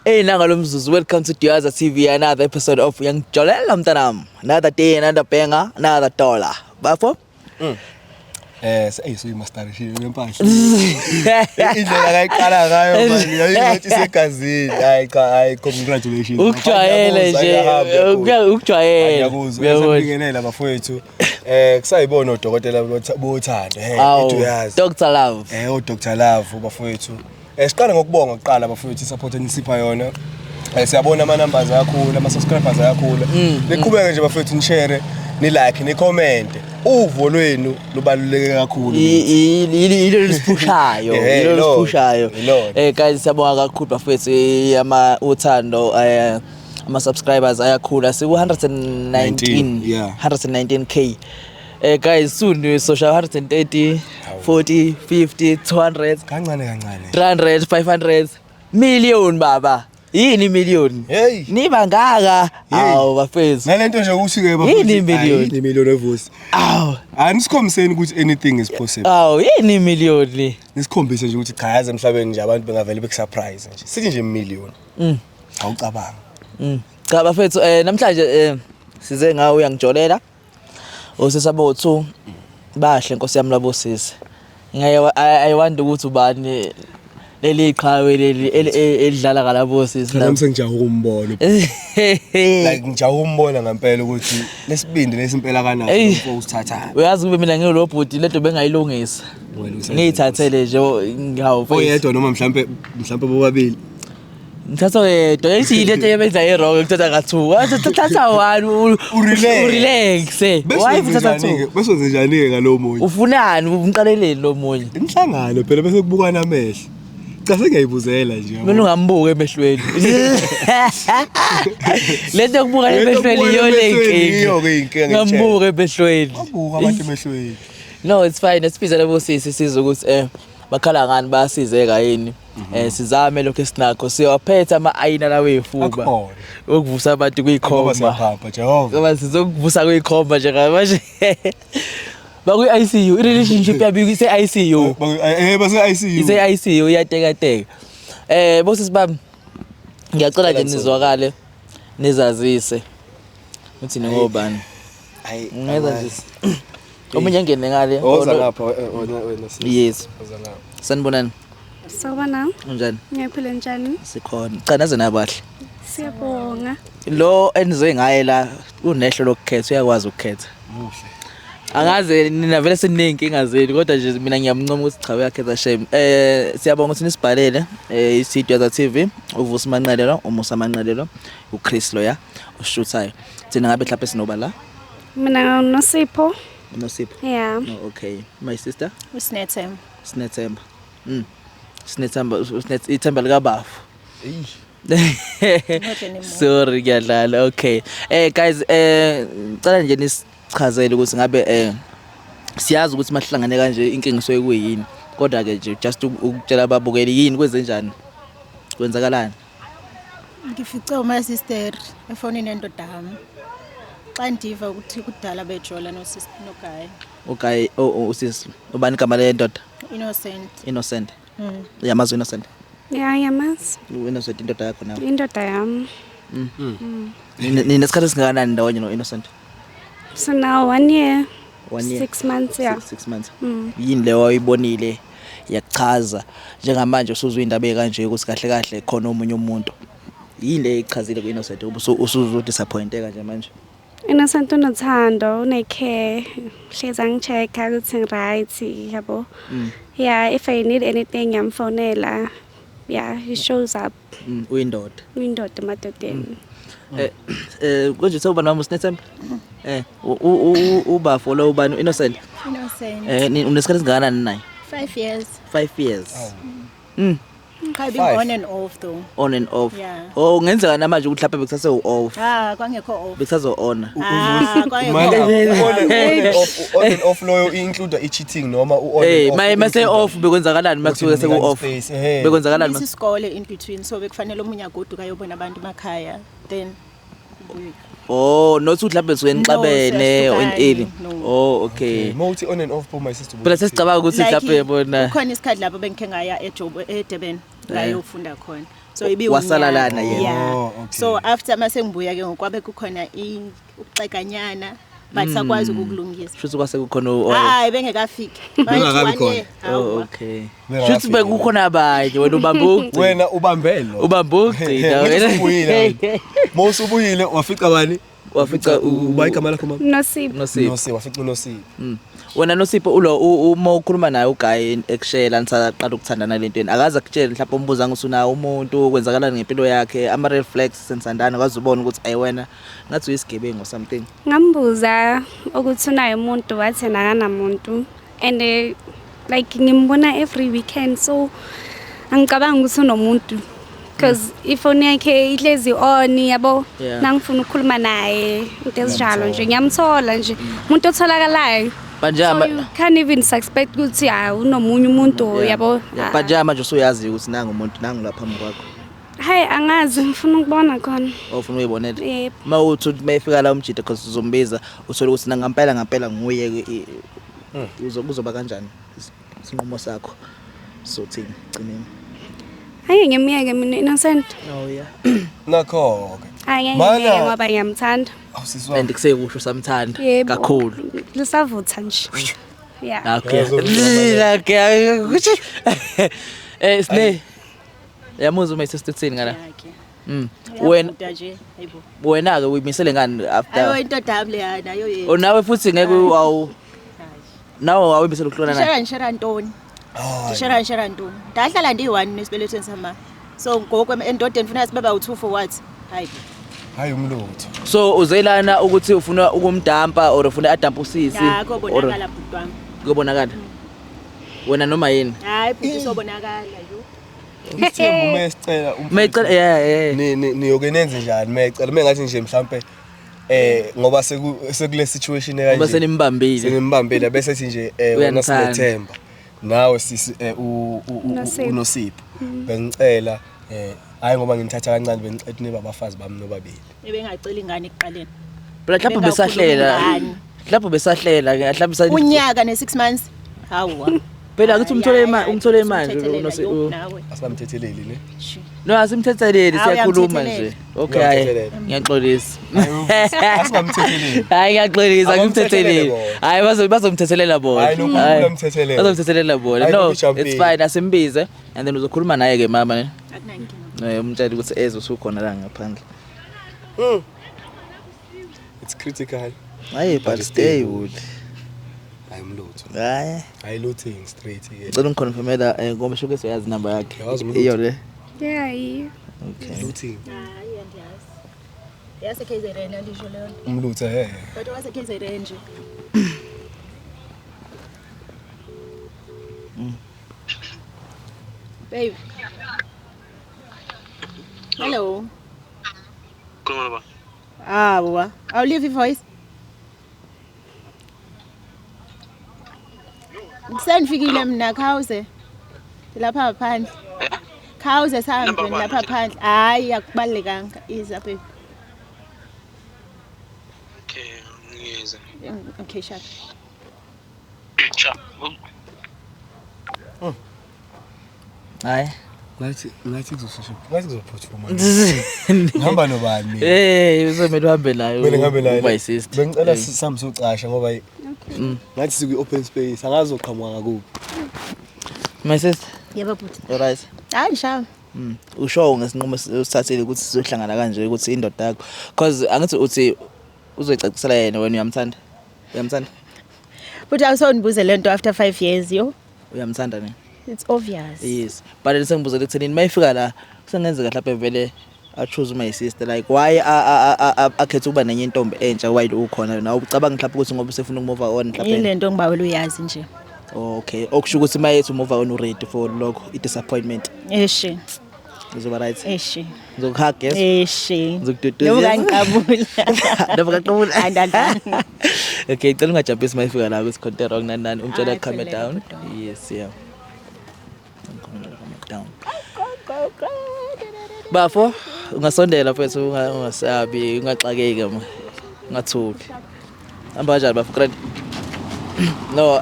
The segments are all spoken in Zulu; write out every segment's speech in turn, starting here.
Hey, nanga lo mzuzu, welcome to Duyaza TV, another episode of Uyangijolela Mntanami. Another day, another banger, another dollar. Bafo? Eh, soyimasterishile lempahla. Indlela akayiqala ngayo manje yayingathi isegazini. Hayi cha, hayi, congratulations. Ukujwayele nje, ukujwayele. Ngiyakuzwa. Uyabona? Siyabingelela bafowethu. Kusayibona odokotela bothando. Awu, Eduyazi. Dr. Love. O Dr. Love bafowethu. Siqala ngokubonga kuqala bafowethu support enisipha yona. Siyabona ama numbers ayakhula, ama subscribers ayakhula. Niqhubeke nje bafowethu ni-share, ni like, ni comment. Uvo lwenu lubaluleke kakhulu. Yilo lisiphushayo, yilo lisiphushayo. Yilona. Guys, siyabonga kakhulu bafowethu, ama uthando, ama subscribers ayakhula, siku 119, 119K. Guys, soon social 130, 40, 50, 200, Kancane kancane. 300, 500 million baba. Yini million? Hey. Niba ngaka. Hey. Awu bafethu. Nalento nje ukuthi ke bafowethu. Yini million? Yini million evusi? Awu. Anisikhombiseni ukuthi anything is possible. Awu, yini million? Nisikhombise nje ukuthi cha, yazi emhlabeni nje abantu bengavele bekusurprise nje. Sithi nje million. Awucabanga. Cha bafethu, namhlanje size ngawe uyangijolela. Osisi abo 2 bahle Nkosi yami labo sisi. Ngaye I wonder ukuthi ubani leli qhawe leli elidlala ngalabo sisi. Nami sengijaha ukumbona. Like ngijaha ukumbona ngempela ukuthi lesibindi lesimpela kanaso Eyi. umfo usithatha. Uyazi kube mina ngilo bhuti lento bengayilungisa. Ngiyithathele nje ngawo. Oyedwa noma mhlambe bobabili. Ngithatha oyedwa. Yayithi lento yebenza i-wrong ngithatha ka2. Wathi thatha one Urelax. urelax. Why uthatha 2? Bese wenzenjani ke ngalo munye? Ufunani umqaleleni lo munye? Inhlangano phela bese kubukana amehlo. Cha, sengiyayibuzela nje. Mina ungambuka emehlweni. Lento yokubuka Lento emehlweni yokubuka iyo le emehlweni inkinga. iyo-ke inkinga ngitshela. Ngambuka emehlweni. Babuka abantu emehlweni. No, it's fine. Sibiza labo sisi sizwe ukuthi bakhala ngani, bayasizeka yini. Sizame lokho esinakho. Siyawaphetha ama ayina lawo ezifuba. Akhona. Ukuvusa abantu Ngoba kuyikhomba. siyaphapha Jehova. Ngoba sizokuvusa kuyikhomba nje manje. Bakuyi ICU, i relationship yabo ise ICU. Base ICU. Ise ICU iyateka teka. Bosisi bami, ngiyacela nje nizwakale nizazise. Uthi ningobani? Hayi. Ngeza nje. Omunye angene ngale. Oza ngapha wena wena sisi. Yes. Oza ngapha. Sanibonani. Sawubona. Unjani? Ngiyaphila, njani? Sikhona. Cha, naze nabahle. Siyabonga. Lo enize ngaye la unehlo lokukhetha, uyakwazi ukukhetha. Muhle. Angaze nina vele seninenkinga zenu, kodwa nje mina ngiyamncoma ukuthi cha, uyakhetha shame. Siyabonga ukuthi nisibhalele iSidwaza TV, uVusi Manqele, uMusa Manqele, uChris loya oshuthayo. Thina ngabe mhlawumbe sinoba la? Mina Nosipho. Nosipho. Yeah. No, okay. My sister? Usinethemba. Sinethemba. Sinethemba, usinet ithemba likabafu. Not anymore. Sorry, ngiyadlala. Okay. Guys, ngicela nje nisichazele ukuthi ngabe siyazi ukuthi masihlangane kanje inkinga isuke kuyini. Kodwa ke nje just ukutshela ababukeli yini kwenzenjani? Kwenzakalani? Ngifice uma sister efonini yendoda yami. Xa ndiva ukuthi kudala bejola no sister no guy. Okay, oh, usisi. Ubani igama lendoda? Innocent. Innocent. Uyamazi Innocent? Yeah, ngiyamazi. Innocent indoda yakho nawe. Indoda yami. Ninesikhathi esingakanani ndawonye no Innocent? So now 1 year. 1 year. 6 months, yeah. 6 months. Yini leyo oyibonile yakuchaza njengamanje usuzwa indaba ekanje ukuthi kahle kahle khona omunye umuntu? Yini le ichazile ku Innocent usuzo disappointeka nje manje? Innocent unothando, une-care, hlezi angi-check-a ukuthi ngi-right, yabo. Yeah, if I need anything ngiyamfonela. Yeah, he shows up. Uyindoda. Uyindoda emadodeni. Konje sewubani mama uSinethemba? Ubafo lo ubani Innocent? Innocent. Unesikhathi esingakanani naye? 5 years. 5 years. Cha, Five. being on and off though. On and off. Yeah. Oh, kungenzeka namanje ukuthi lapha bekusase u-off. Ah, kwangekho off. Bekusazo on. Ah, kwangekho Manje off. on and off loyo include i-cheating noma u-on Eh, and off mase include- off bekwenzakalani makusuke Ukuthi seku ninikane off? space, ehhe. Bekwenzakalani? Isikole in between, so bekufanele omunye agoduka ayobona abantu emakhaya then kubuye. Oh, not ukuthi lapho besuke nixabene No, or in early. siyahlukana, no. Oh, okay. Mawuthi on and off po my sister. Phela sesicabanga ukuthi Like, mhlawumbe yabona. Kukhona isikhathi lapho bengikhe ngaya eJoburg, eDurban, ngayofunda khona. So ibi Wasala lana yena. Yeah. Oh, okay. So after mase ngibuya ke ngokwabe kukhona ukuxeganyana but sakwazi ukukulungisa. Shuthi kwase kukhona Hayi bengekafiki. Bengakabi khona. Oh, okay. Bengakafiki. Shuthi bekukhona abanye wena ubamba ukugcina. Wena ubambe lo. Ubamba ukugcina Wena wena. usubuyile wena. Mawusubuyile wafica bani? Wafica Uba igama lakho mama? Nosipho. Nosipho. Nosipho, wafica uNosipho. Wena Nosipho ulo uma ukhuluma naye uguy ekushela nisaqala ukuthandana lentweni akaze akutshele mhlawumbe umbuza ngusunawo umuntu kwenzakalani ngempilo yakhe ama red flags sensandana kwaze ubone ukuthi ayi wena ngathi uyisigebengu or something. Ngambuza ukuthi unaye umuntu, wathi yena akanamuntu and like ngimbona every weekend, so angicabangi ukuthi unomuntu because ifoni yakhe ihlezi on, yabo. Nangifuna ukukhuluma naye into ezinjalo nje ngiyamthola nje, umuntu otholakalayo. But nje So you can't even suspect ukuthi hayi unomunye umuntu, yabo. Yeah, but nje manje usuyazi ukuthi nangu umuntu nangu lapha phambi kwakho. Hayi, angazi, ngifuna ukubona khona. Ofuna uyibonela. Yebo. Uma uthi mayifika la umjida because uzombiza uthole ukuthi nangampela ngampela nguye kuzoba kanjani isinqumo sakho sothini gcineni? Hayi, ngimyeke mina, innocent. Oh yeah. Nakho ke. Hayi, ngeke Mana- ngimyeke ngoba ngiyamthanda. Awusisi wami. And kusekusho samthanda Yebo. kakhulu. Lisavutha nje. Yeah. Okay. Yazi Okay. Sne. Yamuzwa uma sister uthini ngala? Wena Wena nje, hayibo. wena ke uyimisele ngani Ayo after? indoda yami leya nayo yethu. Oh, nawe futhi ngeke awu nawe awuyimisele ukuhlona naye. Ndishera ndishera ntoni? Hayi. Ndishera ndishera ntoni? Ndahlala ndiyi-one nesibelethweni sama. So ngoku endodeni funeka sibe bawu-two for what? Hayi. Hayi umlutho. So uzelana ukuthi ufuna ukumdampa or ufuna adampa usisi? Ya kobonakala bhuti wami. Kobonakala. Wena noma yini? Hayi bhuti sobonakala yo. Isithembu mesicela Mayicela yeah. Niyoke nenze njani mecela mengathi nje mhlambe ngoba sekule situation ekanje. Ngoba senimbambile. Senimbambile bese sithi nje wena Uyanithanda. sinethemba. Nawe sisi Nosipho. uNosipho. Bengicela hayi ngoba nginithatha kancane bengicela nibe abafazi bami nobabili. Ebengacela ingane ekuqaleni. Phela mhlawumbe besahlela. Bengakhulumi Mhlawumbe besahlela ke mhlawumbe sa Unyaka ne-6 months. Hawa. Phela akuthi umthole Hayi, imali hayi, umthole manje umthethelela, uNosi yo, u- nawe. Asingamthetheleli ne. Shi. No asimthetheleli Hawu, siyakhuluma uyamthethelela. nje. Okay hayi Uyamthethelela. ngiyaxolisa. Asingamthetheleli. Hayi ngiyaxolisa Abamthethelele ngimthetheleli. bona. Hayi bazomthethelela bona. Hayi, nokukhulu Hayi, uyamthethelela. Bazomthethelela bona. Hayi, No, nokujampile. it's fine asimbize and then uzokhuluma naye ke mama ne. Akunankinga. Umtshele ukuthi eze usukhona la ngaphandle. It's critical. Hayi but But stay stay wood. Hayi umlutho. Hayi. Hayi looting straight ke. Ngicela ungiconfirmela ngoba shuke soyazi number yakhe. Yazi umlutho. Iyo le. Yeah, yiyo. Okay. Looting. Hayi andiyazi. Yase KZN andisho leyo nto. Umlutho he. Kodwa wase KZN nje. Babe. Hello. Khuluma baba. Hawa. Awulive voice. Senifikile mina khawuze. Lapha phandle. Khawuze sahambe Number one, lapha phandle. Hayi akubalekanga. Iza babe. Okay, ngiyeza. Okay, sharp. Cha. Hayi. Ngathi kuzosheshe. Ngathi kuzophuthuma. Ngihamba nobani mina? Uzomele uhambe naye. Kumele ngihambe naye. My sister. Bengicela sihambe socasha ngoba ngathi sikwi open space angazi uqhamuka ngakuphi. My sister, Yebo bhuti. all right. Hayi ngishawa. Usho ngesinqumo usithathile ukuthi sizohlangana kanje ukuthi indoda yakho because angithi uthi uzoyicacisela yena wena uyamthanda. Uyamthanda? But awusondibuze lento after 5 years yo. Uyamthanda ne? It's obvious. Yes. But sengibuzele ekuthenini mayifika la kusengenzeka mhlawumbe vele a choose my sister like why akhethe ukuba nenye intombi entsha while ukhona nawe ucabanga mhlawumbe ukuthi ngoba usefuna ukumove on mhlawumbe. Yilento ngibawela uyazi nje. Okay, okusho ukuthi mayethi move on ready for lokho i disappointment. Eshi. Uzoba right. Eshi. Ngizokuhug yes. Eshi. Ngizokududuza. Noma kangiqabula. Noma kangiqabula. Andandani. Okay, cela ungajampisi mayifika la ukuthi khonto wrong nani nani umtshela Hayi, calm khululeka, down. bhuti. Yes, yeah. Calm down. Bafo, ungasondela mfethu ungasabi, ungaxakeki ma. Ungathuki. Hamba kanjani bafo grand? No,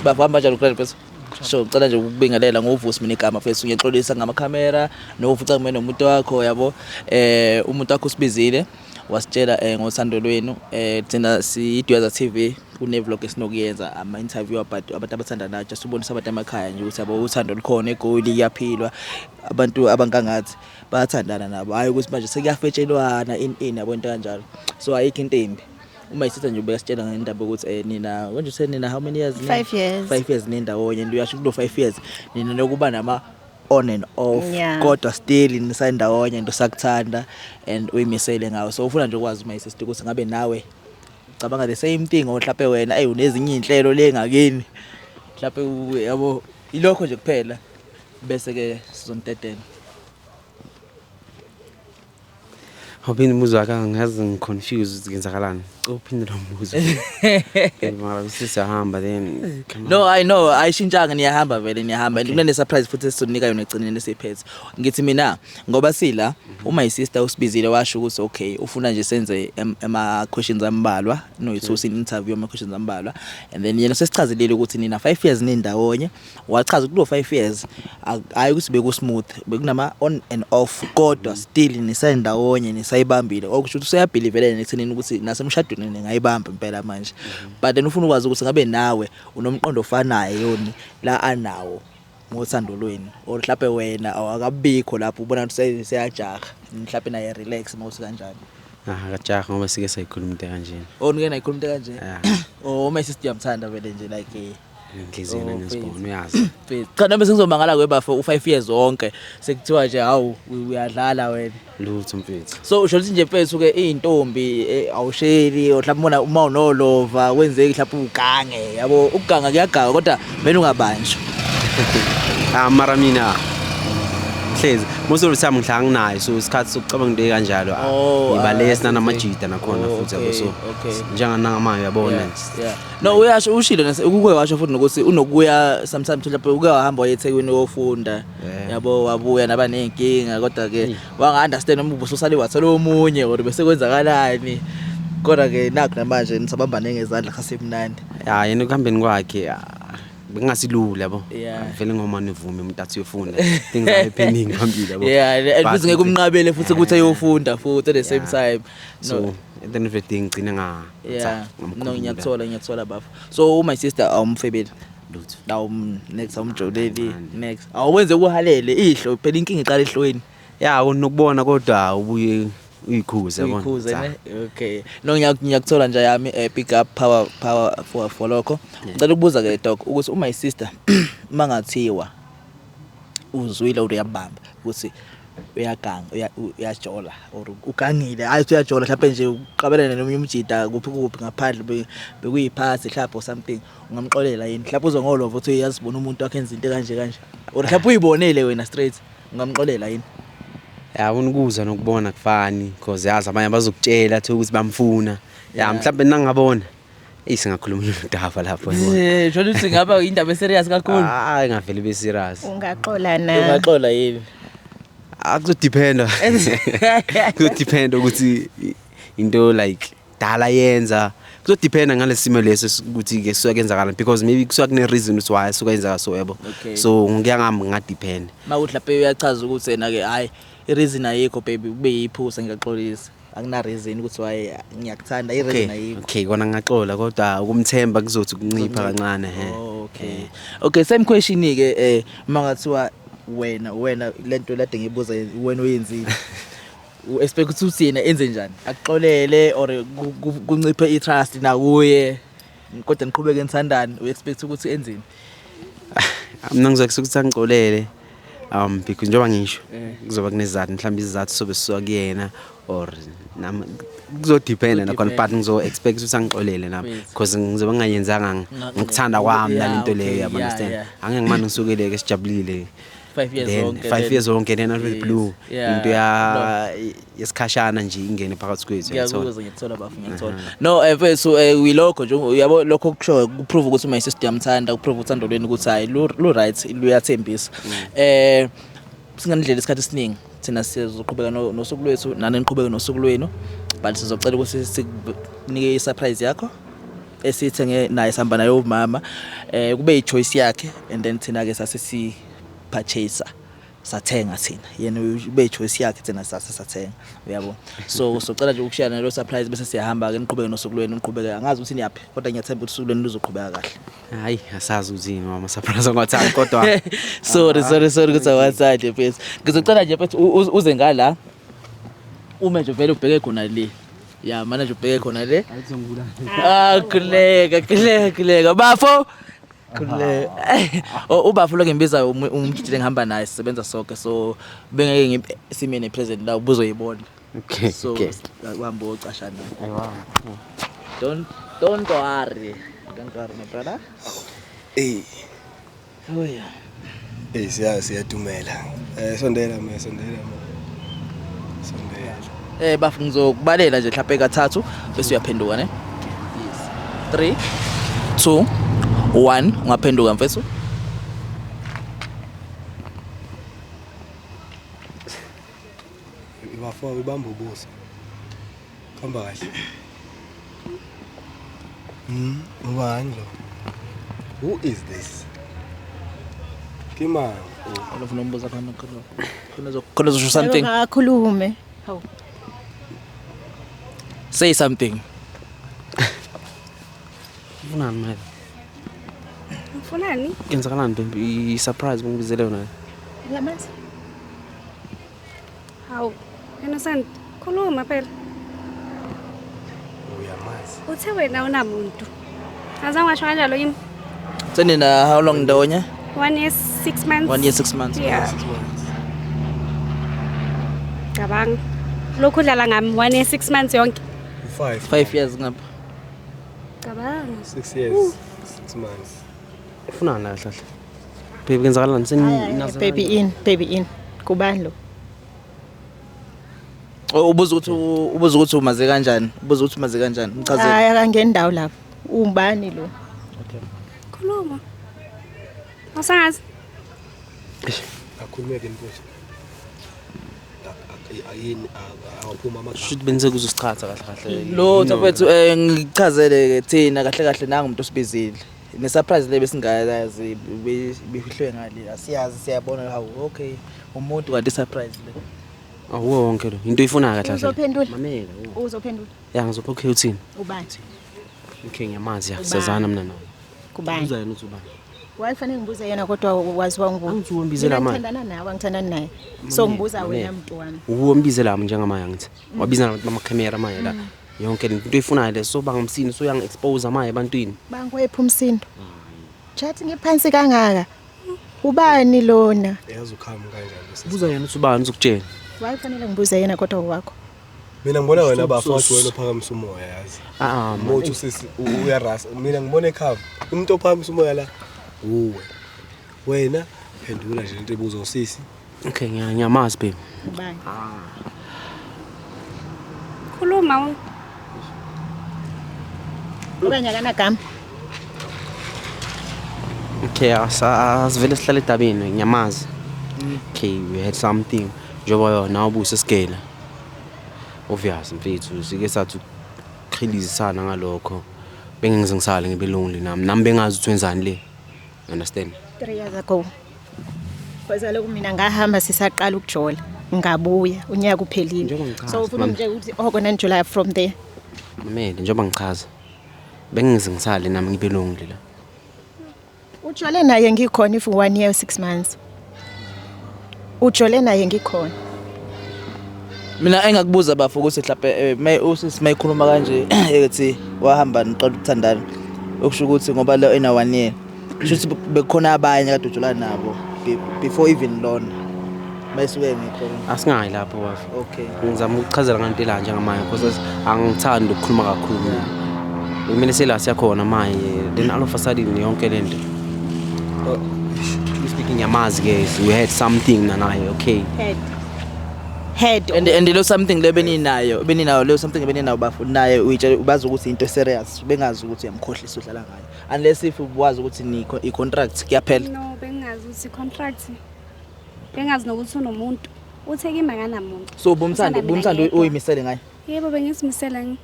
bafo hamba kanjani grand mfethu? So ngicela nje ukubingelela ngovusi mina igama mfethu, ngiyaxolisa ngamakhamera nokufuca kumina nomuntu wakho yabo. Umuntu wakho usibizile wasitshela ngothando lwenu. Thina siyiDuyaza TV, kune vlog esinokuyenza ama interview about abantu abathandanayo, just ubonisa abantu emakhaya nje ukuthi yabo uthando lukhona eGoli, kuyaphilwa, abantu abangangathi bayathandana nabo, hayi ukuthi manje sekuyafetshelwana in yabo, into kanjalo. So ayikho into embi uma isitha nje ubekasitshela ngendaba ukuthi nina konje uthe nina how many years nina? 5 years. 5 years nindawonye, and uyasho kulo 5 years nina nokuba nama on and off, kodwa still nisandawonye and usakuthanda and uyimisele ngawo. So ufuna nje ukwazi my sister ukuthi ngabe nawe ucabanga the same thing or mhlawumbe wena ey unezinye inhlelo le ngakini mhlawumbe yabo, ilokho nje kuphela, bese ke sizonidedela. Awuphinde umbuzo wakhe, angazi, ngi-confused ukuthi kuyenzakalani. Cela uphinde lo mbuzo. Mara bese siyahamba then. Come on. No, I know ayishintshanga, niyahamba vele, niyahamba, and kunene surprise futhi esizonika yona egcineni esiphethe. Ngithi mina ngoba sila uma isister usibizile washo ukuthi okay, ufuna nje senze ama questions ambalwa, no it's in interview, ama questions ambalwa, and then yena sesichazelile ukuthi nina 5 years nindawonye. Wachaza kulo 5 years hayi ukuthi beku smooth, bekunama on and off, kodwa still nisendawonye, nisayibambile, okusho ukuthi useyabelieve ekuthenini ukuthi nasemshadweni ningayibamba impela manje. But then ufuna ukwazi ukuthi ngabe nawe unomqondo ofanayo yoni la anawo ngothando lwenu, or mhlawumbe wena awakabikho lapho ubona ukuthi seyajaha, mhlawumbe naye relax mawuthi kanjani. Ah, akajaha ngoba sike sayikhuluma into kanjena. Oh, nike nayikhuluma into kanje? Yeah. Oh, uma sister uyamthanda vele nje like Inhliziyo Oh, ngisibona uyazi. Cha, noma sengizomangala kwebafo u5 years wonke sekuthiwa nje hawu, uyadlala wena. Lutho mfethu. So usho ukuthi nje mfethu ke izintombi awusheli or mhlawumbe uma unolova kwenzeki mhlawumbe ugange yabo, ukuganga kuyaganga kodwa kumele ungabanjwa. Ah, mara mina hlezi most of the time ngihlala nginayo, so isikhathi sokucabanga into kanjalo Oh, ngiba ah, less I see. nanamajida nakhona Oh, futhi yabo, okay, so okay. njenganangamanje uyabona. Yeah. No, uyasho, ushilo ukuke washo futhi nokuthi unokuya sometimes mhlawumbe uke wahamba waye eThekwini uyofunda yabo, wabuya naba nenkinga, kodwa ke wanga understand noma ubususale wathola omunye or bese kwenzakalani, kodwa ke nakho namanje nisabambane ngezandla, khasemnandi. Ya, yena ekuhambeni kwakhe bekungasilula yabo. Vele ngoma nivume umuntu athi uyofunda, things are happening phambili yabo. Yeah, and But futhi ngeke umnqabele futhi ukuthi ayofunda futhi at the same time. No. So at the end of the day ngigcine nga Yeah. No, ngamkhulula. ngiyakuthola, ngiyakuthola bafo. So my sister awumfebeli? Lutho. Awum next awumjoleli? Kancane. Next awenze kuhalele ihlo phela, inkinga iqala ehlweni. Ya, unokubona kodwa ubuye uyikhuze yabona. Uyikhuze. Cha. Ne, okay, no, ngiyakuthola nje yami, pick up power power for lokho. Ngicela ukubuza ke dog ukuthi uma sister mangathiwa uzwile or uyabamba ukuthi uyaganga, uyajola or ugangile, hayi uthi uyajola, mhlawumbe nje uqabelene nomunye umjida kuphi kuphi ngaphandle, bekuyiphathi mhlawumbe or something, ungamxolela yini? Mhlawumbe uzwa ngolova uthi uyazibona umuntu wakhe enza into kanje kanje, or mhlawumbe uyibonele wena straight, ungamxolela yini? Yabona, ukuzwa nokubona kufani, because yazi abanye bazokutshela athi ukuthi bamfuna ya. Mhlawumbe nangabona eyi singakhuluma udaba lapho yabona. Sho ukuthi ngaba indaba eserious kakhulu. Hayi, ngavele ibe serious. Ungaxola na? Ungaxola yini? Ah, kuzodependa ukuthi into like dala yenza, kuzodependa ngalesi simo leso ukuthi ke kusuke kwenzakalani, because maybe kusuke kune reason ukuthi why suke yenzeka so yabo. So ngikuya ngami kungadependa. Mawuthi lapha uyachaza ukuthi yena ke hayi, i-reason ayikho baby, kube yiphusa, ngiyaxolisa, akuna reason ukuthi why ngiyakuthanda, i-reason ayikho. Okay, kona ngingaxola kodwa ukumthemba kuzothi kuncipha kancane he. Oh, okay, same question ke, mangathiwa wena lento lade ngibuza wena oyenzile, u expect ukuthi yena enze njani, akuxolele or kunciphe i-trust nakuye kodwa niqhubeke nithandane, u expect ukuthi enzeni? Mina ngizokusuka ukuthi angixolele because njengoba ngisho kuzoba kunezizathu, mhlawumbe izizathu sobe sisuka kuyena or nami, kuzodependa nakhona, but ngizo-expect ukuthi angixolele nami because ngizobe ngingayenzanga ngokuthanda kwami nalento leyo, yabo, understand? Angeke ngimane ngisukele-ke sijabulile 5 years then zonke, 5 then- years zonke, then out of the blue into ya yesikhashana nje ingene phakathi kwethu, uyayithola? Ngiyakuzwa, ngiyakuthola bafu, ngiyakuthola. No, mfethu, uyilokho nje uyabo, lokho kusho kuprove ukuthi my sister uyamthanda, kuprove uthando lwenu ukuthi hayi lu right, luyathembisa. Singanidlela isikhathi esiningi thina, sizoqhubeka nosuku lwethu, nani niqhubeke nosuku lwenu, but sizocela ukuthi sikunike i-surprise yakho. Esithenge naye sihamba naye umama kube i-choice yakhe and then thina ke sase si purchase sathenga thina yena ube i-choice yakhe thina sase sathenga uyabo. So socela nje ukushare nalo surprise bese siyahamba ke niqhubeke nosuku lwenu niqhubeke angazi ukuthi niyaphi kodwa ngiyathemba ukuthi usuku lwenu luzoqhubeka kahle. Hayi asazi ukuthi yini mama surprise ongathandi kodwa Sorry, sorry, sorry ukuthi awathandi mfethu. Ngizocela nje mfethu uze ngala. Ume nje vele ubheke khona le. Ya mana nje ubheke khona le. Ah khuleka khuleka khuleka bafo. Khuleka. Oh ubafo lo ngimbiza umjidile ngihamba naye sisebenza sonke so bengeke sime ne present la ubuzoyibona. Okay. So okay. uhamba ucashana. Ayiwa. Don't worry. Don't worry my brother. Eh, Oh yeah. eh siya siyadumela. Sondela me, sondela me. Sondela. Bafo ngizokubalela nje mhlawumbe kathathu bese uyaphenduka ne? Yes. 3 2 1 ungaphenduka mfethu. Ibafo ibamba ubuso. Khamba kahle. Ubani lo? Who is this? Kimang. Khona ufuna umbuza khona khona. Khona uzosho something. Akakhulume. Hawu. Say something. Ufunani manje? Ufunani? Kenzakalani baby? I-surprise bengibizele yona. Uyamazi? Hawu, Innocent, khuluma phela. Uyamazi. Uthe wena unamuntu. Azange washo kanjalo yimi. Senina how long ndawonye? 1 year 6 months. 1 year 6 months. Yeah. Cabanga. Lokhu udlala ngami 1 year 6 months yonke. 5. 5 years ngapha. Cabanga. 6 years. 6 months. Ufunani la kahle? Baby kenzakalani? Sen Baby in, baby in. Kubani lo? Oh, ubuza ukuthi umaze kanjani? Ubuza ukuthi umaze kanjani? Ngichazele. Hayi akangeni ndawo lapho. Ubani lo? Khuluma. Awusangazi? Akhulumeke mfowethu. Ayini awaphuma amagama. Should benze kuzosichatha kahle kahle. Lo mfethu ngichazele ke thina kahle kahle nanga umuntu osibizile. Ne surprise le besingayazi bifihlwe ngale. Asiyazi siyabona how okay umuntu kanti surprise le. Awuwo wonke lo. Into oyifunayo kahle kahle. Uzophendula. Mamela. Uzophendula. Ya ngizopha okay uthini? Ubani? Okay ngiyamazi ya. Sazana mina nawe. Kubani? Ubuza yena uthi ubani? Why fanele ngibuze yena kodwa waziwa nguwe? Angithi uwambizela Mina manje. Ngithandana nawe, angithandani naye. So ngibuza wena mntu wami. Uwambizela mina njengamanje angithi. Wabiza nabantu bamakhamera manje la. Yonke le into oyifunayo le soba ngumsini so uyang expose manje ebantwini. Bangiwephi umsindo? Chathi ngiphansi kangaka. Ubani lona? Yazi ukhama kanjani lo. Buza yena uthi ubani uzokutshela. Why fanele ngibuze yena kodwa wakho? Mina ngibona wena bafo wathi wena uphakamisa umoya yazi. Ah Mothu sisi uyarasa. Mina ngibona ekhava. Umuntu ophakamisa umoya la uwe. Wena phendula nje lento ebuzwa usisi. Okay ngiyamazi baby. Ubani? Khuluma. Okanye akanagama. Okay asivele sihlale edabeni ngiyamazi. Okay we had something njengoba yona ubuse sigela. Obvious mfethu sike sathi ukuqhilizisana ngalokho. Bengize ngisale ngibe lonely nami bengazi ukuthi wenzani le. You understand? 3 years ago. Kwaze lokhu mina ngahamba sisaqala ukujola. Ngabuya unyaka uphelile. Njengoba ngichaza, So ufuna mama. nje ukuthi oh kona nijola from there. Mamele njengoba ngichaza. Bengize ngisale nami ngibe lonely la. Ujole naye ngikhona if 1 year 6 months. Ujole naye ngikhona. Mina engakubuza bafo ukuthi mhlawumbe may usisi mayikhuluma kanje ethi wahamba niqala ukuthandana. Okusho ukuthi ngoba lo ena 1 year. Kusho ukuthi bekukhona abanye kade ujola nabo before even lona. Mayisuke ngikhona. Asingayi lapho bafo. Okay. Ngizama ukuchazela nganto la njengamanje because angithandi ukukhuluma kakhulu. Kumele sela siyakhona manje then all of a sudden yonke lento. Truly speaking ngiyamazi ke we had something nanaye okay. Head. Head. And lo something le beninayo lo something beninayo bafo naye uyitshela ubazi ukuthi into serious bengazi ukuthi uyamkhohlisa udlala ngayo unless if uwazi ukuthi ni i contract kuyaphela. No, bengazi ukuthi contract. Bengazi nokuthi unomuntu. Uthe kimi akanamuntu. So ubumthanda uyimisele ngaye. Yebo bengizimisela ngi.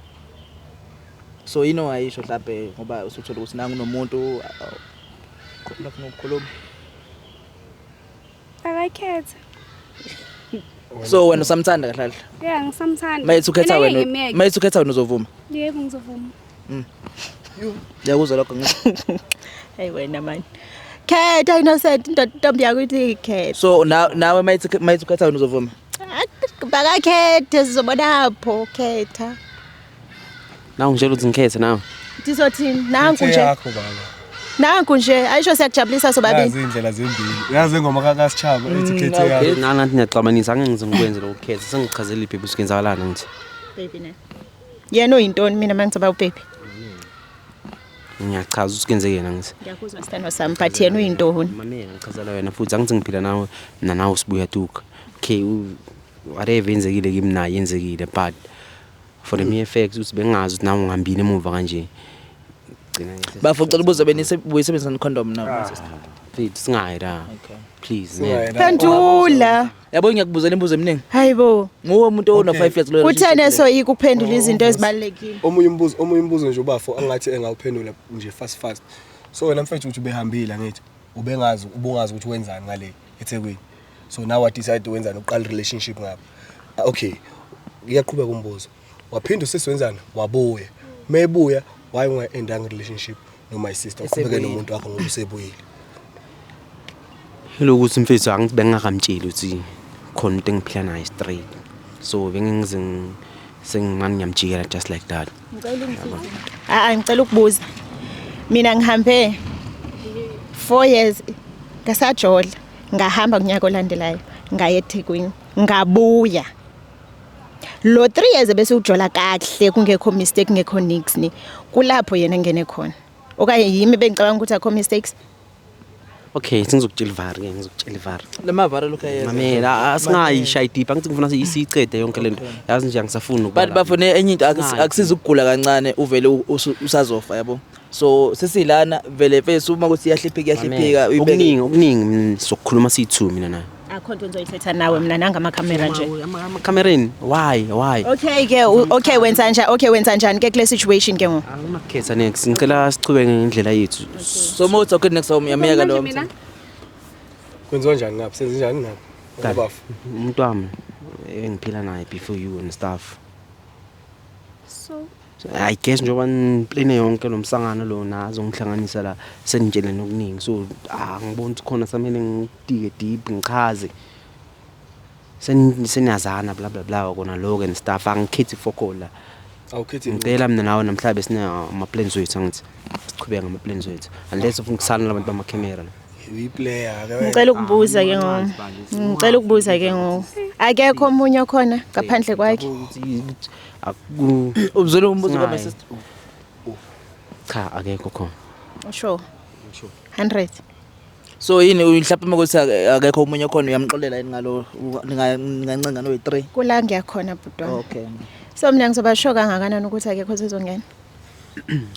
So yini ongayisho mhlambe ngoba usuthola ukuthi nangu nomuntu lafuna ukukhuluma? Akakhethe. So wena usamthanda kahle kahle? Yeah, ngisamthanda. Mayethi ukhetha Mina wena, ngeke ngimyeke. mayethi ukhetha wena uzovuma? Yebo, ngizovuma. Ngiyakuzwa lokho ngisho. Hey wena mani. Khetha innocent indoda intombi yakho ithi khetha. So nawe mayethi ukhetha wena uzovuma? Bakakhethe sizobona apho khetha. Nawu ngitshela ukuthi ngikhethe nawe. Ndizothini nanku Ithe nje. yakho baba. Nanku nje ayisho siyakujabulisa sobabili. Yazi indlela zimbili. Yazi ingoma kaSichaba ethi khethe okay. yakho. Nani nathi niyaxabanisa angeke ngize ngikwenze lokho kukhetha. Sengichazela ibhebhe ukuthi kuyenzakalani ngithi. Baby ne. Yena uyintoni mina mangizoba ubaby? Ngiyachaza ukuthi kenzekeni ngithi. Ngiyakuzwa sithando sami but yena uyintoni? Mamela ngichazela wena futhi angithi ngiphila nawe mina nawe sibuya tuka. Okay, whatever yenzekile kimi naye yenzekile but for the mere fact ukuthi bengazi ukuthi nawe ungihambile emuva kanje. Gcina Bafo ucela ubuze benise buyisebenzisa condom na? Mfethu singayi la. Okay. Please man. Singayena. Phendula. Yabo ngiyakubuzela imibuzo eminingi. Hayibo. Nguwe umuntu ono Okay. 5 years loyo. Kuthene soyika ukuphendula izinto ezibalulekile. Omunye umbuzo nje ubafo angathi engawuphendula nje fast fast. So wena mfethu uthi ubehambile angithi ubengazi ubungazi ukuthi wenzani ngale eThekwini. So now what decide wenzani uqala relationship ngapha. Ah, okay. Iyaqhubeka umbuzo. Waphinda usisi wenzani? Wabuya. Mayebuya why unga-endanga relationship no my sister uqhubeke Esebuyile. nomuntu wakho ngoba usebuyile. Lokuthi mfethu angithi bengingakamtsheli ukuthi khona umuntu engiphila naye straight. So bengingize sengimane ngiyamjikela just like that. Ah, ngicela ukubuza. Mina ngihambe 4 years ngasajola, ngahamba kunyaka olandelayo, ngaye eThekwini, ngabuya. Lo 3 years bese ujola kahle kungekho mistake kungekho nix ni. Kulapho yena ngene khona. Okanye yimi bengicabanga ukuthi akho mistakes. Okay, sengizokutshela ivari ke, ngizokutshela ivari. Lamavara lokhu ayeza. Mamela, asingayishayi deep, angithi ngifuna siyicede yonke lento. Yazi nje angisafuni But ukuba la. bafune enye into Singayi. akusiza ukugula kancane uvele usazofa yabo. So sesilana vele mfethu uma kuthi iyahliphika iyahliphika Mamela, uyibeke. Okuningi sokukhuluma siyi-two mina naye. Akho nto ngizoyithetha nawe mina nangamakhamera nje. Amakhamereni, why? Okay ke okay wenza njani okay wenza njani ke kule situation ke ngoku? Anginakukhetha next, ngicela sichubeke ngendlela yethu. So uma uthi okay next time uyamiyeka Manje lo. mina Kwenziwa njani ngapha? Senze njani ngapha? Dad, Ubafo. Umuntu wami engiphila naye before you and stuff. So So, I guess njengoba niplane yonke lo msangano lo nazongihlanganisa la senitshele nokuningi so angiboni ukuthi khona samele ngidike deep ngichaze. Seniyazana bla bla bla kona lokho and stuff angikhethi fokol la. Awukhethi. Ngicela mina nawe namhlanje sine ama plans wethu angithi sichubeke ngama plans wethu unless ufuna ukusala nabantu bamakhemera la. Uyiplayer ke wena. Ngicela ukubuza ke ngoku. Ngicela ukubuza ke ngoku. Akekho omunye okhona ngaphandle kwakhe. Aku Ubuzela umbuzo ka my Singayi. sister. Cha akekho khona. Sure. 100. So yini mhlawumbe uma kuthi akekho omunye khona uyamxolela yini ngalo ningancenga no 3? Kula ngiyakhona bhuti wami. Okay. So mina ngizoba sure kangakanani ukuthi akekho sezongena.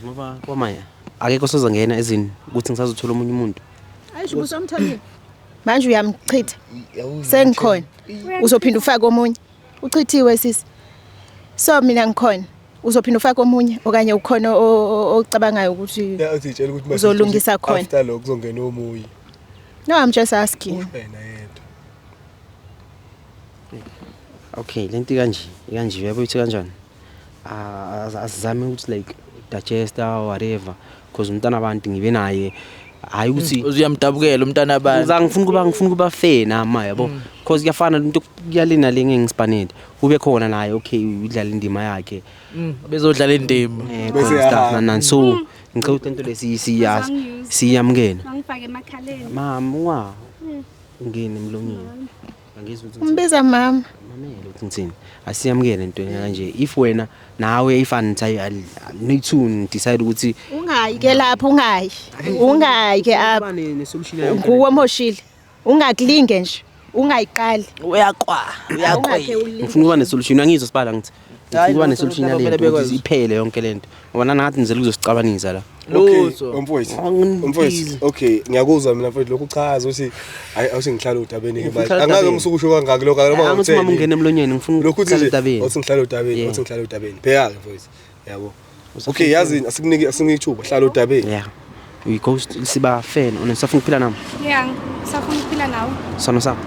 Ngoba kwamaya akekho sozongena ezini ukuthi ngisazothola omunye umuntu. Ayisho ubusomtholile. Manje uyamchitha. Sengikhona. Uzophinda ufake omunye. Uchithiwe sisi. So mina ngikhona. Uzophinda ufake omunye okanye ukhona ocabangayo ukuthi Ya uthi itshela ukuthi Uzolungisa khona. After lokho kuzongena omunye. No, I'm just asking. Wena yedwa. Okay, lento kanje, kanje uyabo ithi kanjani? Ah asizame ukuthi like digest or whatever because umntana abantu ngibe naye hayi ukuthi Uzuyamdabukela umntana abantu. Ngizange ngifuna ukuba fair nama yabo because kuyafana into kuyalena le ngeke ngispanele ube khona naye okay udlala indima yakhe Bezodlala indima. Bese stuff iyahamba. nani so ngicela ukuthi lento lesi siyazi Uzongiyuza. siyamukela Bangifake emakhaleni. mama unga ungene emlonyeni angizwe ukuthi ngithini. Umbiza mama. Mamela ukuthi ngithini asiyamukele into kanje if wena nawe if anithi need to decide ukuthi Ungayi ke lapho ungayi. Ungayi ke apha. ne-solution yayo Nguwe omoshile. Ungakulinge nje. Ungayiqali. Uyaqwa, uyaqwa. Ungakhe ulinge. ngifuna ukuba ne-solution angizwa sibala ngithi ngifuna Hayi, ukuba no, ne-solution labo yale vele nto ukuthi bekwazi. iphele yonke lento ngoba nangathi nizele kuzosicabanisa la Lutho. Okay, mfowethu. Oh, Mfowethu, okay, ngiyakuzwa mina mfowethu lokhu uchaza ukuthi hayi awuthi ngihlala udabeni ke Ufuna manje. ukuhlala Angeke odabeni. ngisuke usho kangaki lokho noma Angithi mama ungena emlonyeni ngifuna Lokhu uthi ukuhlala nje edabeni awuthi ngihlala udabeni, Yeah. awuthi ngihlala udabeni. Bheka ke mfowethu. Yabo. Okay, yazi asikunike ithuba, hlala odabeni. Yeah. We go siba fair ona usafuna ukuphila nami. Yeah, ngisafuna ukuphila nawe. Sono sami.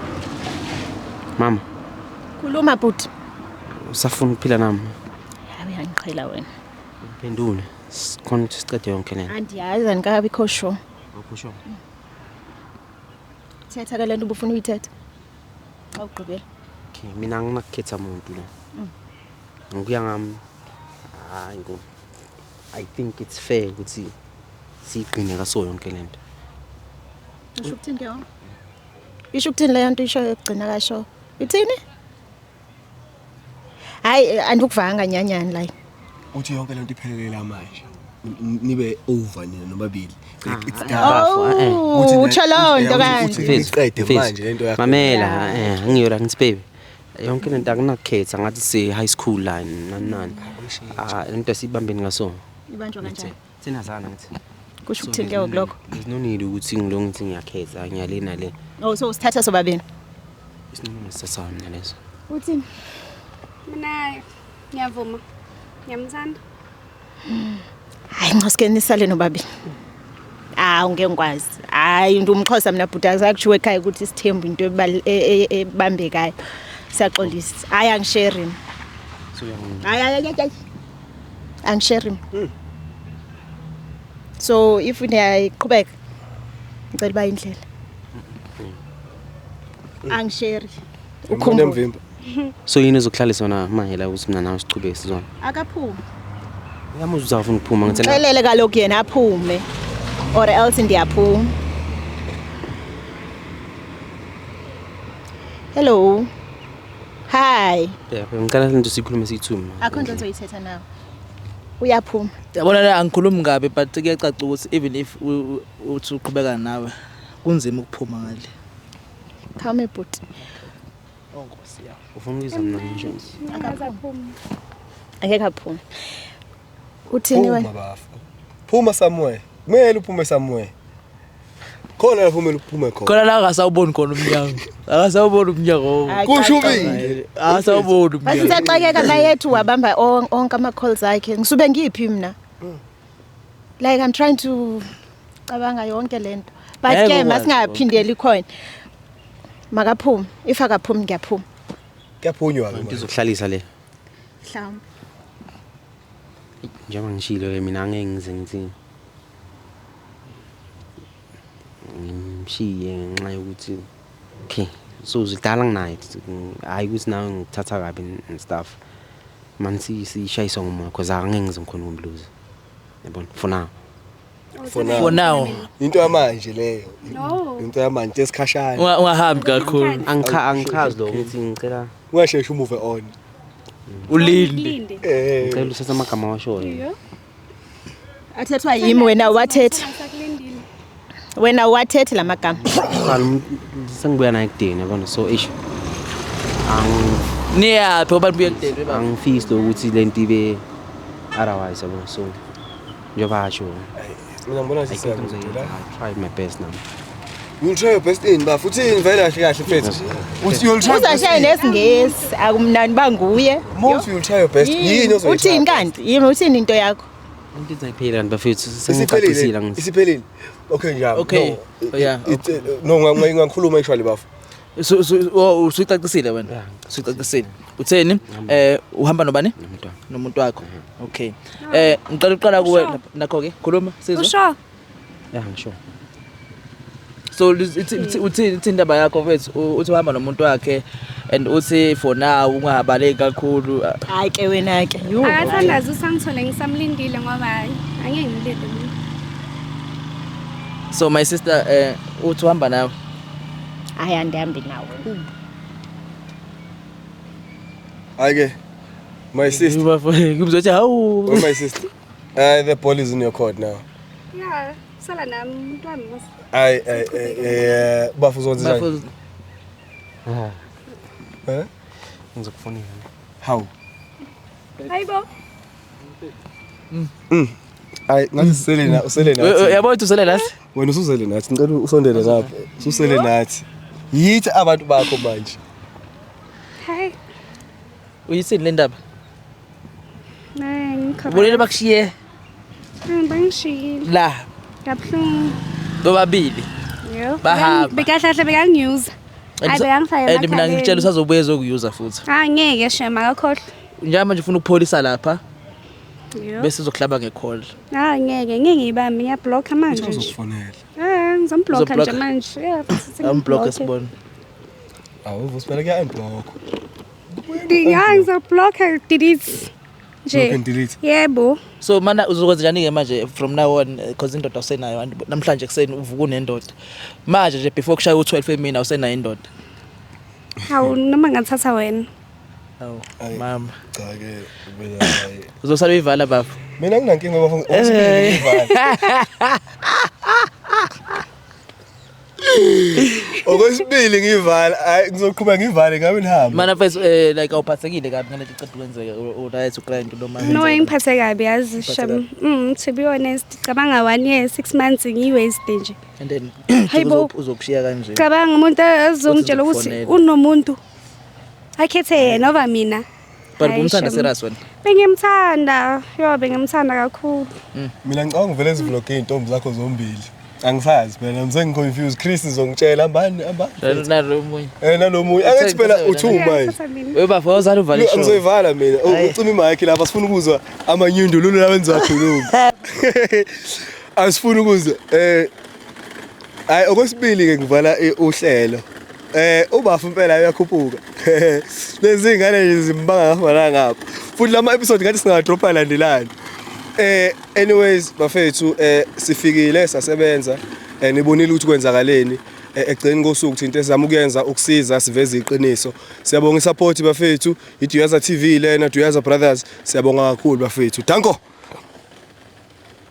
Mama, Khuluma bhuti. usafuna ukuphila nami. Hayi uyangiqhela wena. Phendule. Sikhona ukuthi sicede yonke lento. Andiyazi andikabikho sure. Awukho Thetha ke lento ubufuna uyithetha. Xa ugqibela. Okay, mina anginakukhetha muntu la. Ngokuya ngami hayi ngo I think it's fair ukuthi siyigcine kaso yonke lento. Isho ukuthini ke yona? Isho ukuthini leyo nto isho yokugcina kasho? Ithini? Hayi andikuvanga nyanyani la. Uthi yonke lento iphelele la manje. Nibe over nina nobabili. Like it's done. Oh, Uthi utsho loo nto uthi kanje. niqede manje lento yakho. Mamela, angiyona ngithi baby. Yonke lento akunakukhetha ngathi si high school la nani nani. Ah, lento sibambeni ngaso. Ibanjwa kanjani? Sinazana ngithi. Kusho ukuthini ke ngokulokho? There's no need ukuthi ngilonge ngithi ngiyakhetha ngiyale nale. Oh, so usithatha sobabini. Isinqumo sisasana mina leso. Uthini? Mina ngiyavuma. Ngiyamthanda. Hayi ncoske nisale nobabili. Ah, ngeke ngikwazi. Hayi into umxhosa mina bhuti akusakushiwo ekhaya ukuthi isithembu into ebambekayo. Siyaxolisa. Hayi angishare. So uyangi Hayi hayi hayi. Angishare. So if niyayiqhubeka ngicela uba indlela. Angishare. Ukhona mvimba. So yini ezokuhlalisa wena manje la ukuthi mina nawe sichubeke sizwana? Akaphumi. Uyamuzwa ukuthi awufuni ukuphuma ngithi na. Xelele kaloku yena aphume or else ndiyaphuma. Hello. Hi. Yeah, ngicela lento sikhulume siyi-two. Akho nto ozoyithetha nawe. Uyaphuma. Yabona la angikhulumi kabi but kuyacaca ukuthi even if uthi uqhubeka nawe kunzima ukuphuma ngale. Khawume bhuti. Oh Nkosi yami. Ufuna ukuzwa mina nje. Akaphumi. Angeke aphume. Uthini Phuma wena? bafo. Phuma somewhere. Kumele uphume somewhere. Khona lapho kumele uphume khona. Khona la akasawuboni khona umnyango. Akasawuboni umnyango. Hayi, Kusho cha, cha. ubili. Akasawuboni Bathi umnyango. siyaxakeka mayethu wabamba onke ama calls akhe. Ngisube ngiphi mina? Like I'm trying to cabanga yonke lento. But Ngeke ke ukwazi masingaphindeli khona. Makaphumi. If akaphumi ngiyaphuma. Kuyaphunywa ke Into manje. izokuhlalisa le. Mhlawumbe. Njengoba ngishilo ke mina angeke ngize ngithi ngimshiye ngenxa yokuthi okay so zidala nginaye hayi ukuthi nawe ngikuthatha kabi and stuff mani sishayiswa ngumoya because angeke ngize ngikhona ukumluza yabona for now. For now. For now. Into yamanje leyo. No. Into yamanje esikhashana. Ungahambi kakhulu. Angichazi lo ngithi ngicela Ungasheshe umove on. Ulinde. Linde. Eh. ngicela usathe amagama awashoyo. Yo. Athethwa yimi wena wathetha. Sakulindile. Wena wathethe lamagama. Qala sengibuya naye ekudeni yabona so eish Niyaphi ngoba nibuye kudeni baba. angifisi lo ukuthi lento ibe otherwise yabona so njengoba asho Mina ngibona I think siyakude la. I tried my best now. You'll try your best in bafo. Uthini vele kahle kahle mfethu? Uthi you'll try your best. Uzashaya nesingesi akumnani banguye. Most you'll try your best. Yini ozoyitry? Uthini kanti? Yimi uthini into yakho? Into izayiphela kanti bafethu sengicacisile Isiphelile. angithi. Isiphelile. Okay njalo. Okay. No, Yeah, No ngingakhuluma actually bafo. So so oh, usuyicacisile wena. Yeah. Usuyicacisile. Utheni? Uhamba nobani? Nomntwana. Nomuntu wakho. Okay. Ngicela uqala kuwe nakho ke. Khuluma sizwe. Usho. Yeah, ngisho. So uthi ithi indaba yakho mfethu uthi uhamba nomuntu wakhe and uthi for now ungabaleki kakhulu. Hayi ke wena ke. Yo. Akathandazi usangithole ngisamlindile ngoba hayi angeke ngilinde mina. So my sister uthi uhamba nawe. Hayi andihambi nawe. Hayi ke. My sister. Ngimzothi hawu. Oh my sister. The ball is in your court now. Yeah, sala nami umuntu wami mos. Ay bafo uzokwenza njani? Bafo Eh? Ngizokufonela. How? Hayibo. Ay ngathi sisele na usele nathi. Yabo uthi usele nathi. Wena usuzele nathi ngicela usondele ngapha. Ususele nathi. Yithi abantu bakho manje. Hayi. Uyithini le ndaba? Nayi Angikho. Ubonile bakushiye Bangishiyile. la Kabuhlungu. bobabili. Yo. Bahamba. Bekahle bekangiyuza. Hayi bekangifake And mina ngikutshela usazobuye ezokuyuza futhi. Ah ngeke shema akakhohlwa. Njengoba manje ufuna ukupholisa lapha Yo. bese uzokuhlaba nge-call. Ah ngeke ngeke ngiyibambe ngiyablocka manje. nje. Uzokufonela. Ah ngizomblocka nje Uzoblocka? manje. Yeah. futhi Amblock sengimblocke. esibona. Awu vusipela kuya unblock. Ya ngizoblocka delete. Block Nje. and delete. Yebo. So mana uzokwenza njani ke manje from now on because indoda awusenayo and namhlanje kuseni uvuka unendoda. Manje nje before kushaya u12 emini awusenayo indoda. Hawu noma ngathatha wena. Awu Ayi. mama. Cha ke mina hayi. Uzosala uyivala baba. Mina nginankinga ngoba okwesibili ngiyivala. Okwesibili ngiyivala, hayi ngizoqhubeka ngivale ngabe nihamba. Mana first like awuphathekile kabi ngalento iceda ukwenzeka u-right ugrand noma No ngiphathe kabi yazi Uphathe sham. To be honest, cabanga 1 year 6 months ngiyiwaste nje. And then Hayibo. uzokushiya kanje. Cabanga umuntu azongitshela ukuthi uzokufonela. unomuntu akhethe yena over mina. But Hhayi, ubumthanda shame. serious wena. Bengimthanda, yo bengimthanda kakhulu. Mina ngicabanga ngivele zivlog izintombi zakho zombili. Angisazi phela ngise ngiconfused. Chris izongitshela ambani ambani. Nalo omunye. Nalomunye. Angithi phela u2 manje. Ngiyathatha mina. Webafo awuzali uvale show. Ngizoyivala mina. Hhayi. Ucima imic lapha sifuna ukuzwa amanyundululu lawa engizowakhuluma. Asifuni ukuzwa hayi okwesibili ke ngivala uhlelo. Ubafu impela uyakhuphuka. Lezi ngane nje zimbanga ngapha ngapha. Futhi lama episode ngathi singadropa landelana. Anyways bafethu sifikile sasebenza nibonile ukuthi kwenzakaleni ekugcineni kosuku thina into esizama ukuyenza ukusiza siveze iqiniso. Siyabonga isupport bafethu, iDuyaza TV lena, Duyaza Brothers, siyabonga kakhulu bafethu. Danko.